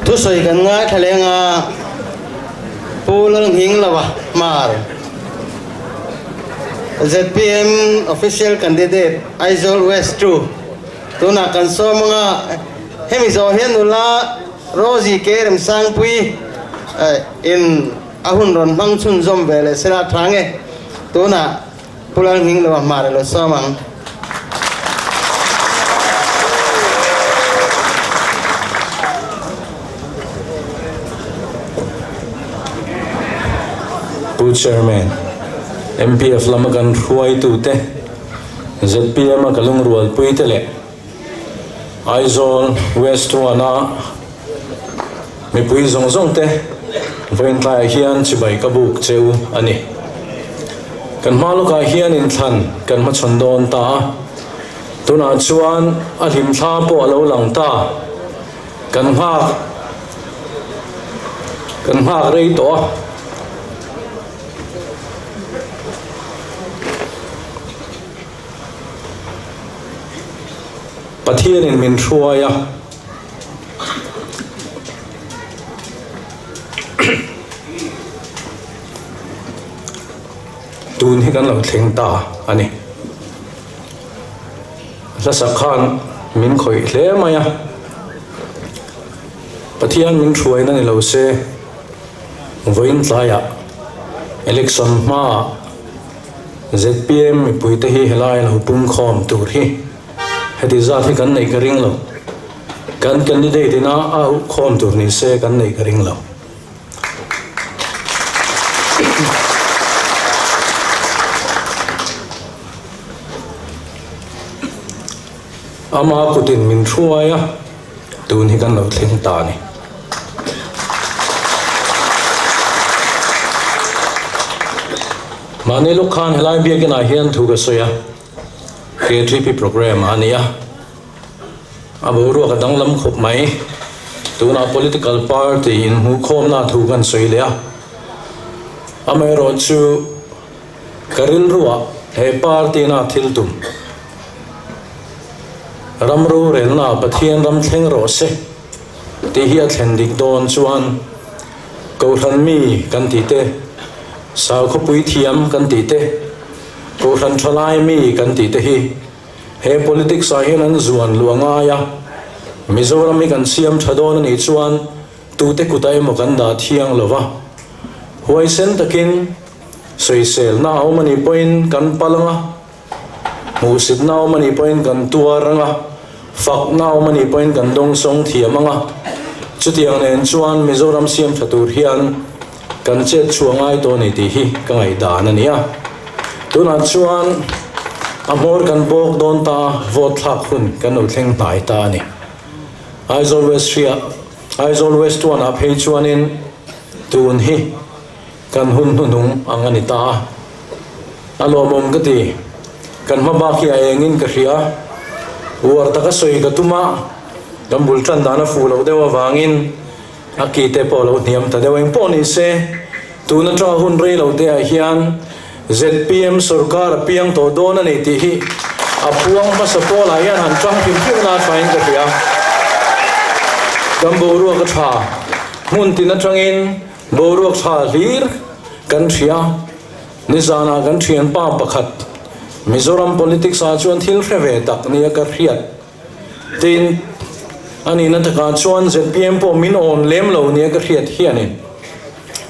Thusawi kan ngaithla leng a, Pu Lalnghinglova Hmar, zpm Official Candidate, Aizawl West ii, tunah kan sawm ang a, hemi zawh hian nula Rosie K Remsangpui in a hun rawn hmang chhunzawm ve leh sela tha nge, tunah Pu Lalnghinglova Hmar i lo sawm ang. Pu Chairman, MPF lama kan hruaitute, zpm a ka lungrualpuite leh Aizawl West One-a mipui zawng zawngte vawiin tlaiah hian chibai ka buk cheu a ni. Kan hma lawkah hian inthlan kan hmachhawn dawn ta a, tunah chuan a hlimthla pawh a lo lang ta. Kan nghak kan nghak rei tawh a. Pathianin min hruai a. Tun hi kan lo thleng ta a ni. Hlasak khan min khawih hle mai a. Pathian min hruaina ni lo se, vawiin tlaiah election hmaah zpm mipuite hi helai lo pumkhawm tur hi heti zat hi kan neih ka ring lo. Kan candidate ina a auhkhawm tur ni se kan neih ka ring lo. Ama kutin min hruai a, tun hi kan lo thleng ta a ni. Mahni lawk khan helai biakinah hian thu ka sawi a, KTP programme a ni a. A boruak a danglam khawp mai. Tunah political party inhmuhkhawmna thu kan sawi leh a. Amaherawhchu ka rilruah he party na thil tum ram rorelna Pathian ram thleng rawh se tih hi a thlen dik dawn chuan Kohhran mi kan tih te, Saukhawpui thiam kan tih te, Kohhran thalai mi kan tih te hi He politics ah hian an zuan luah ngai a, Mizoram hi kan siam tha dawn a nih chuan tute kutah emaw kan dah thiang lo va, huaisen takin sawiselna a awm a nih pawhin kan pal ang a, hmuhsitna a awm a nih pawhin kan tuar ang a, fakna a awm a nih pawhin kan dawngsawng thiam ang a, chutiang nen chuan Mizoram siam tha tur hian kan chet chhuah ngai tawh a ni tih hi ka ngaihdan a ni a. Tunah chuan a hmawr kan bawk dawn ta a, vote thlak hun kan lo thleng hnai ta a ni. Aizawl West hria Aizawl West One ah phei chuanin tun hi kan hun hnuhnung ang a ni ta a. A lawmawm ka ti. Kan hma bak hi a engin ka hria. Uar taka sawi ka tum a, kan bul tan dan a fuh loh deuh avangin A ki te pawh lo hniam ta deuh engpawh ni se, tun atanga hun rei lo te ah hian zpm sorkar a piang tawh dawn a ni tih hi a puang hmasa pawl ah hian han tang hrim hrim na thain ka hria. Kan boruak a tha, hmun tin atangin boruak tha hlir kan hria. Nizanah kan thianpa pakhat Mizoram politics ah chuan thil hre ve tak nia ka hriat. Tin, a nihna takah chuan zpm pawh min awn lem lo nia ka hriat hianin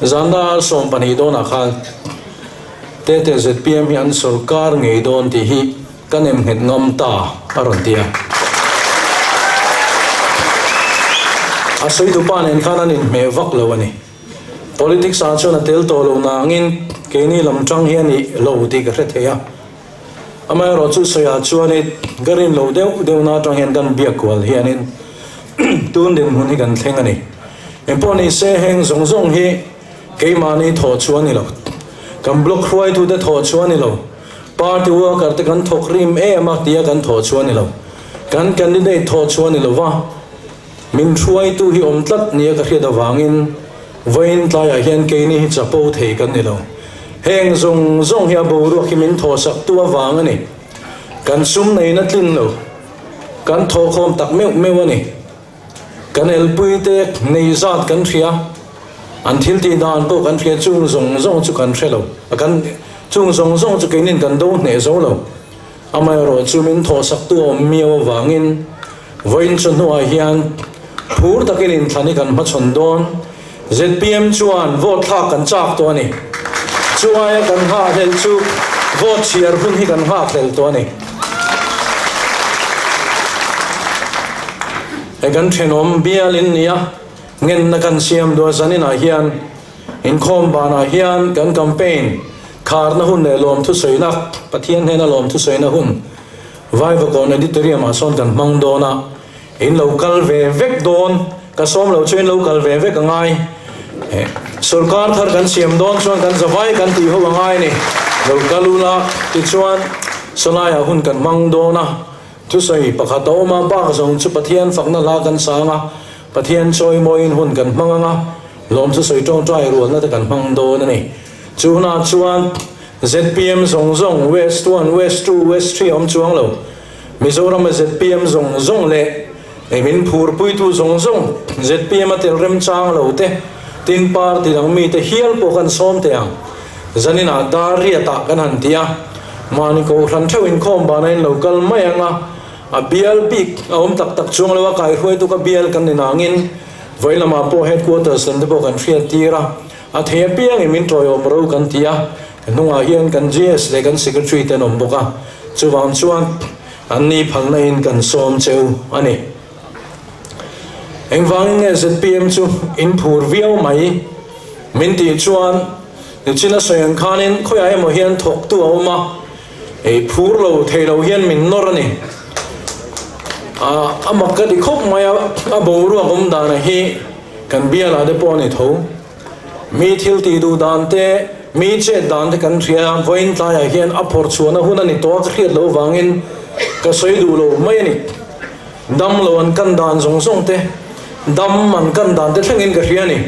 zanda 12 dawnah khan Tete zpm hi an sorkar ngei dawn tih hi ka nem nghet ngam ta a rawn ti a. A sawi dupa nen khan an inhmeh vak lo a ni. Politics ah chuan a tel tawh lo nangin keini lam tang hi a nih lo tih ka hre thei a. Amaherawh chu sawiah chuanin ka rin loh deuh deuhna atang hian kan biak kual hianin tun dinhmun hi kan thleng a ni. Engpawh ni se heng zawng zawng hi keimahni thawh chu a ni lo. Kan block hruaitute thawh chu a ni lo. Party worker te kan thawk rim em a tia kan thawh chu a ni lo. Kan candidate thawh chu a ni lo va. Min hruaitu hi awm tlat nia ka hriat avangin vawiin tlaiah hian keini hi chapo thei kan ni lo. Heng zawng zawng hi a boruak hi min thawhsak tu avang a ni. Kan sum neina tlin lo. Kan thawhkhawm tak meuh meuh a ni. Kan elpuite nei zat kan hria, an thil tih dan pawh kan hria, chung zawng zawng chu kan hre lo. Kan chung zawng zawng chu keinin kan do hneh zo lo. Amaherawhchu min thawhsaktu awm miau avangin vawiin chu hnuah hian phur takin inthlan hi kan hmachhawn dawn. Zpm chuan vote thlak kan chak tawh a ni. Chu aia kan nghahhlelh chu vote chhiar hun hi kan nghakhlelh tawh a ni. Hei kan thenawm bialin nia ngenna kan siam duah zaninah hian inkhawm banah hian kan campaign kharna hun leh lawmthu sawina Pathian hnena lawmthu sawina hun Vaivakawn Auditorium ah sawn kan hmang dawn a. In lo kal ve vek dawn, ka sawm lo chu in lo kal ve vek a ngai. Sorkar thar kan siam dawn chuan kan zavai kan tih ho a ngai a ni. Lo kal ula tichuan sawlaiah hun kan hmang dawn a, thusawi pakhat a awm a, bak zawng chu Pathian fakna hla kan sang a, Pathian chawimawiin hun kan hmang ang a, lawm thusawi tawngtai rualna te kan hmang dawn a ni. Chu hunah chuan zpm zawng zawng, West one, West two, West three a awm chuang lo. Mizorama zpm zawng zawng leh min phurpuitu zawng zawng zpm a tel remchang lo te, tin party dang mite hial pawh kan sawm teh ang. Zaninah dar riatah kan han ti a, mahni kohhran theuh inkhawm bana in lo kal mai ang a, a bial bik a awm tak tak chuang lo a, kaihruaitu ka bial kan ni nangin vawi lamah pawh headquarters lam te pawh kan hriat tir a, a thei apiangin min tawiawm ro kan ti a, hnungah hian kan GS leh kan secretary te an awm bawk a. Chuvang chuan an ni phalna in kan sawm che u a ni. Engvangin nge zpm chu in phur viau mai? Min tih chuan nichin a sawi ang khanin khawiah emaw hian thawktu a awm a, ei phur lo thei lo hian min nawr a ni. A mak ka ti khawp mai a, a boruak awm dana hi kan bialah te pawh a ni tho. Mi thil tih duh dan te, mi chet dan te kan hria a, vawiin tlaiah hian a phawrh chhuahna hun a ni tawh a, ka hriat loh vangin ka sawi duh lo mai a ni. Dam lo an kan dan zawng zawng te, dam an kan dan te thlengin ka hria a ni.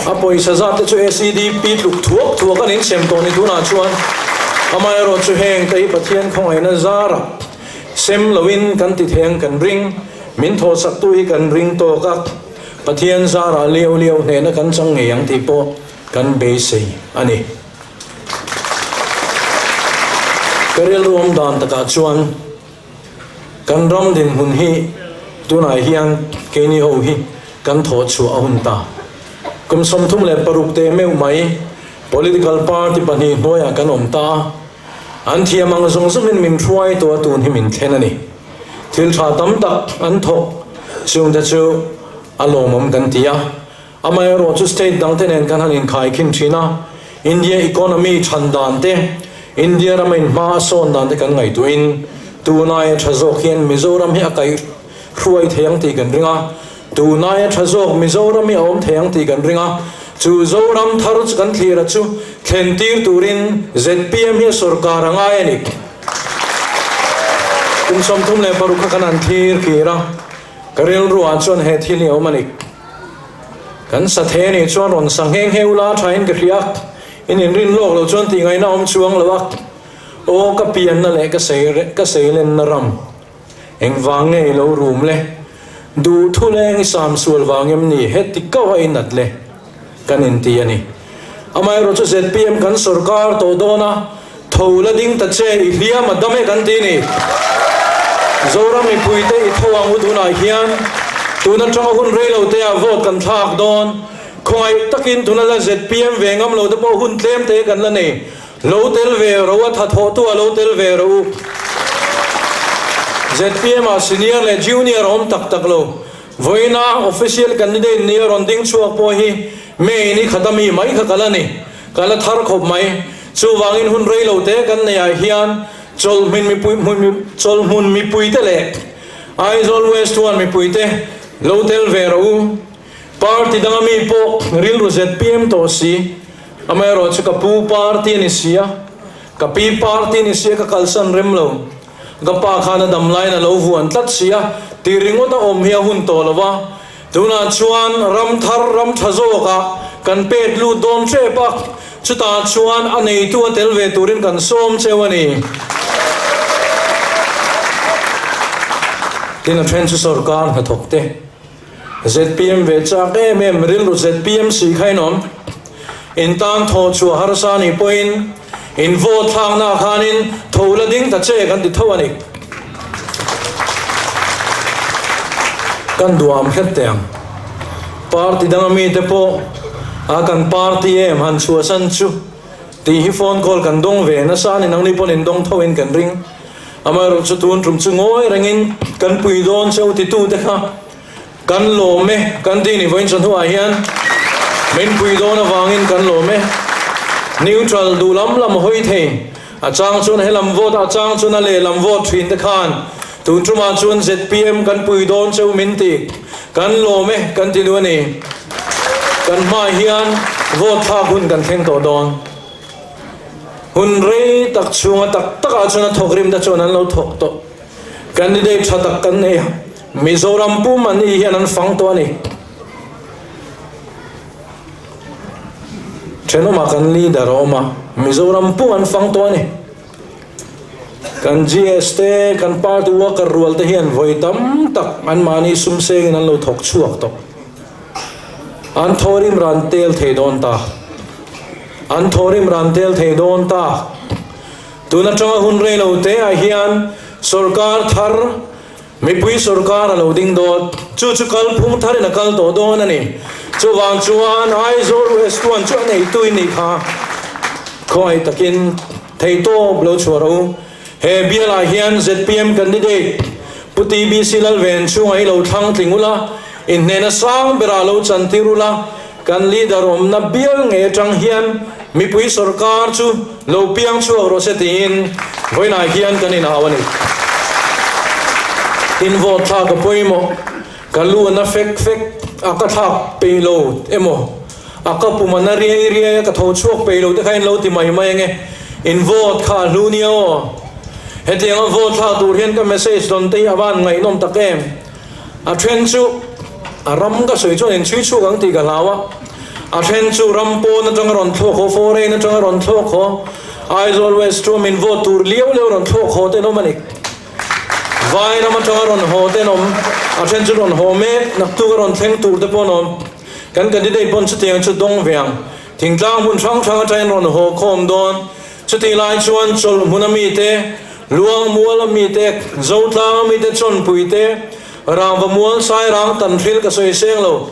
A pawisa zat te chu SEDP tluk thuak thuak an insem tawh ni tunah chuan. Amaherawh chu heng te hi Pathian khawngaihna zarah sem loin kan ti thei ang kan ring, min thawhsaktu hi kan ring tawk a. Pathian zarah liau liau hnehna kan chang ngei ang tih pawh kan beisei a ni. Ka rilru awm dan takah chuan kan ram dinhmun hi tunah hian keini ho hi kan thawh chhuah a hun ta. Kum 36 teh meuh mai political party pahnih hnuaiah kan awm ta a, an thiam ang zawng zawngin min hruai tawh a tun hi min thlen a ni. Thil tha tam tak an thawk chungte chu a lawmawm kan ti a, amaherawh chu state dangte nen kan han inkhai khin thin a, India economy than dan te, India rama inhma a sawn dan te kan ngaihtuahin tunai a tha zawk hian Mizoram hi a kaih hruai thei ang tih kan ring a, tunai a tha zawk Mizoram hi a awm thei ang tih kan ring a, chu Zoram thar chu kan thlir a chu thlen tir turin zpm hi a sorkar a ngai a ni. Kum 36 kha kan han thlir kir a, ka rilruah chuan he thil hi a awm a ni. Kan sa thei a nih chuan rawn sa nghe nghe ula thain ka hria, in inrin lawk lo chuan tih ngaihna awm chuang lo a, aw ka pianna leh ka sei ka seilenna ram engvang nge i lo rum le, duh thu leng i sam sual vang em ni heti kau a inat le kan inti a ni. Amaherawh chu zpm kan sorkar tawh dawn a, tho la ding ta che i hliam a dam e kan ti ni. Zoram mipuite i tho ang u tunah hian tun atanga hun rei lo te ah vote kan thlak dawn. Khawngaih takin tuna la zpm ve ngam lo te pawh hun tlem te kan la nei. Lo tel ve ro a tha thawh tu ah lo tel ve ro u. Zpm ah senior leh junior a awm tak tak lo. Vawiina official candidate nia rawn ding chhuak pawh hi May ni khat ami mai kha ka la ni, ka la thar khawp mai. Chuvangin hun rei lo te kan nei ah hian chawlhmun mipui chawlhmun mipuite leh Aizawl West One mipuite lo tel ve rawh u. Party dang ami pawh rilru zpm tawh si, amaherawh chu ka pu party a ni si a, ka pi party a ni si a ka kalsan rem lo. Ka pa khan a dam laiin a lo vuan tlat si a, ti ringawt a awm hi a hun tawh lo va. Tunah chuan ram thar ram tha zawkah kan pek lut dawn hrep a, chutah chuan a neitu a tel ve turin kan sawm cheu a ni. Tin a then chu sorkar hnathawk te. Zpm ve chak em em rilru zpm si kha in awm. In tan thaw chhuah harsa nih pawhin in vote thlakna khanin tho la ding ta che kan ti tho a ni. Kan duam hret teh ang. Party danga mite pawh a kan party em han chhuahsan chu tih hi phone call kan dawng ve nasa a ni. Nangni pawn in dawng tho in kan ring. Amaherawhchu chu tun tum chu ngawi rengin kan pui dawn cheu titute kha Kan lawm e, kan tih ni vawiin chawhnuah hian min pui dawn avangin kan lawm e. Neutral duh lam lam hawi thei, a chang chuan he lam vote a chang chuan a lehlam vote thin te khan tun tumah chuan zpm kan pui dawn cheu min ti, kan lawm e kan ti duh a ni. Kan hmaah hian vote thlak hun kan thleng tawh dawn. Hun rei tak chhunga tak takah chuan a thawk rim te chuan an lo thawk tawh. Candidate tha tak kan nei a, Mizoram pum an ni hian an fang tawh a ni. Thenawmah kan leader a awm a, Mizoram pum an fang tawh a ni. Kan GS te, kan party worker rual te hian vawi tam tak anmahni sum sengin an lo thawk chhuak tawh. An thawrim ran tel thei dawn ta. An thawrim ran tel thei dawn ta. Tun atanga hun rei lo te ah hian sorkar thar, mipui sorkar a lo ding dawt. Chu chu kalphung tharin a kal tawh dawn a ni. Chuvang chuan Aizawl West One chu a neitu in nih kha khawngaih takin theihtawp lo chhuah rawh u. He bialah hian zpm candidate Pu TBC Lalven chhungah hi lo thlang tling ula, inhnehna sang berah lo chantir ula, Kan leader awmna bial ngei atang hian mipui sorkar chu lo piang chhuak rawh se tiin vawiinah hian kan inhau a ni. Tin vote thlak a pawimawh, ka lu a na fek fek a ka thlak peih lo emaw a ka pum a na riai riai a ka tho chhuak peih lo te kha in lo ti mai mai ange, in vote kha a hlu nia aw. Hetianga vote thlak tur hian ka message dawn te hi a van ngaihnawm tak em. A then chu a ram ka sawi chuan inchhui chhuak ang tih ka hlau a, a then chu ram pawn atanga rawn thlawk haw, foreign atanga rawn thlawk haw, Aizawl West chu min vote tur liau liau rawn thlawk haw te an awm a ni. Vai ram atanga rawn haw te an awm, a then chu rawn haw mek, naktuk a rawn thleng tur te pawh an awm. Kan candidate pawn chutiang chu dawng ve ang. Thingtlang hmun hrang hrang atangin rawn haw khawm dawn. Chutih lai chuan chawlh hmun a mite, Luang mual a mite, Zotlang a mite chawnpui te, Rangva mual Sairang tanhril ka sawi seng lo,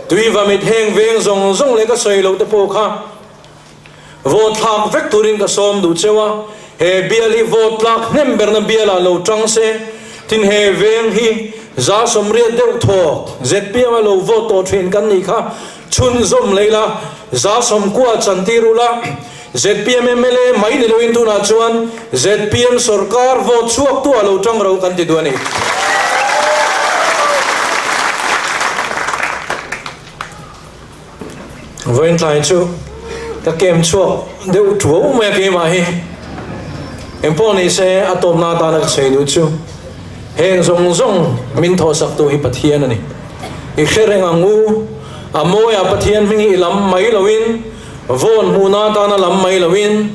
Tuiva mit heng veng zawng zawng leh ka sawi loh te pawh kha vote thlak vek turin ka sawm duh cheu a, he bial hi vote tlak hnem berna bialah lo tang se, tin he veng hi 180 deuh thawk zpm a lo vote tawh thin kan nih kha chhunzawm leh ila, 90 chantir ula. Zpm mla mai ni loin tunah chuan zpm sorkar vote chhuak tu ah lo tang ro kan ti duh a ni. Vawiin tlai chu ka kem chhuak deuh tuau mai a keimah hi. Engpawh ni se a tawpna atana ka sawi duh chu heng zawng zawng min thawhsak tu hi Pathian a ni. I hre reng ang u, a mawiah Pathian hming hi i lam mai loin, Vawn hmuhna atana lam mai loin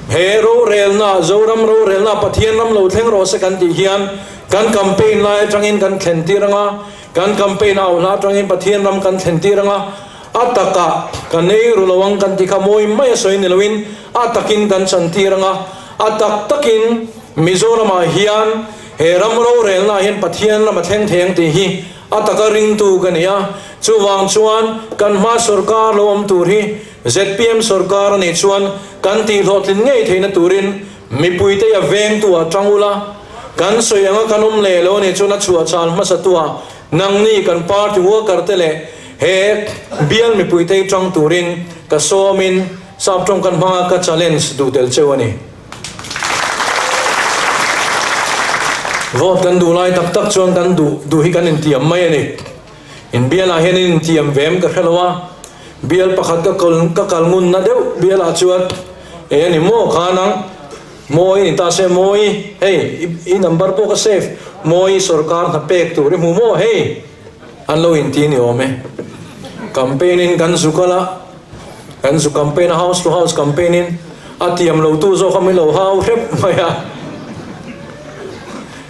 he rorelna, Zoram rorelna Pathian ram lo thleng rawh se kan tih hian kan campaign lai atangin kan thlen tir anga, kan campaign a auhna atangin Pathian ram kan thlen tir anga, a takah ka nei ru lo ang kan tih kha mawi mai a sawi ni loin a takin kan chan tir anga, a tak takin Mizoramah hian he ram rorelna hian Pathian ram a thleng thei ang tih hi A taka ringtu ka ni a, chuvang chuan kan hma sorkar lo awm tur hi zpm sorkar a nih chuan kan tihhlawhtlin ngei theihna turin mipuite a vengtu ah tang ula, kan sawi anga kan awm leh lo a nih chuan a chhuahchhan hmasatu ah nangni kan party worker te leh he bial mipuite hi tang turin ka sawmin sap tawng kan hmanga ka challenge duh tel cheu a ni. Vote kan duh lai tak tak chuan kan duh duh hi kan intiam mai a ni. In bialah hian in intiam ve em ka hre lo a, bial pakhat ka kal ka kal ngunna deuh bialah chuan e a ni maw khan ang Mawi ni ta se Mawi hei i number pawh ka save Mawi sorkar hna pek tur i hmu maw hei an lo inti ni awm e. Campaign in kan zu kal a. Kan zu campaign a house to house campaign in a tiam lo tu zawk a min lo hau hrep mai a.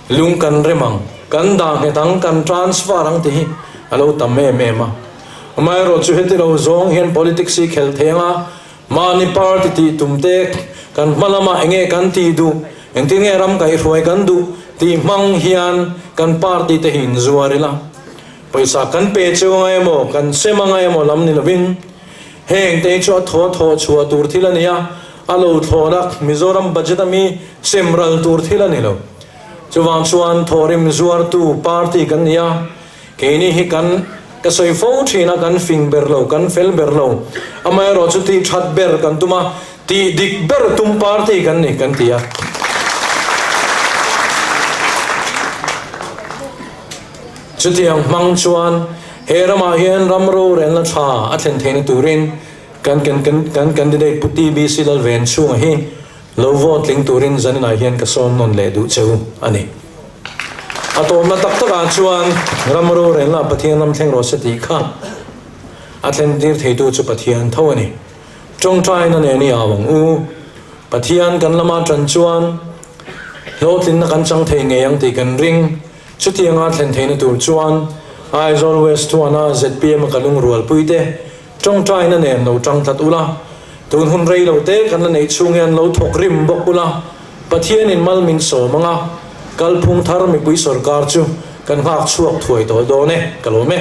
Lung kan rem ang, kan dah nghet ang, kan transfer ang tih hi a lo tam em em a. Amaherawhchu heti lo zawng hian politics hi khelh thei anga mahni party tih tum te kan hma lamah enge kan tih duh, engtin nge ram kaihhruai kan duh tih hmang hian kan party te hi inzuar ila. Pawisa kan pe cheu anga emaw, kan sem anga emaw lam ni lovin heng te hi chu a thaw thaw chhuah tur thil a ni a, a lo thlawn a, Mizoram budget ami sem ral tur thil a ni lo. Chuvang chuan thawhrim zuartu party kan ni a, keini hi kan ka sawi fo thin a, kan fing ber lo, kan fel ber lo, amaherawh chu tih that ber kan tum a, tih dik ber tum party kan ni kan ti a. Chutiang hmang chuan he ramah hian ram rorelna tha a thlen theihna turin kan kan candidate Pu TBC Lalvenchhunga hi Lo vote tling turin zaninah hian ka sawm nawn leh duh che u a ni. A tawpna tak takah chuan ram rorelna Pathian ram thleng rawh se tih kha a thlen tir theitu chu Pathian tho a ni. Tawngtaina nen i au ang u. Pathian kan lama tan chuan hlawhtlinna kan chang thei ngei ang tih kan ring. Chutianga thlen theihna tur chuan Aizawl West Thuana zpm a ka lungrualpuite Tawngtaina nen lo tang tlat ula, tun hun rei lo te kan la neih chhung hian lo thawk rim bawk ula, Pathianin mal min sawm ang a, kalphung thar mipui sawrkar chu kan nghak chhuak thuai tawh dawn e, ka lawm e.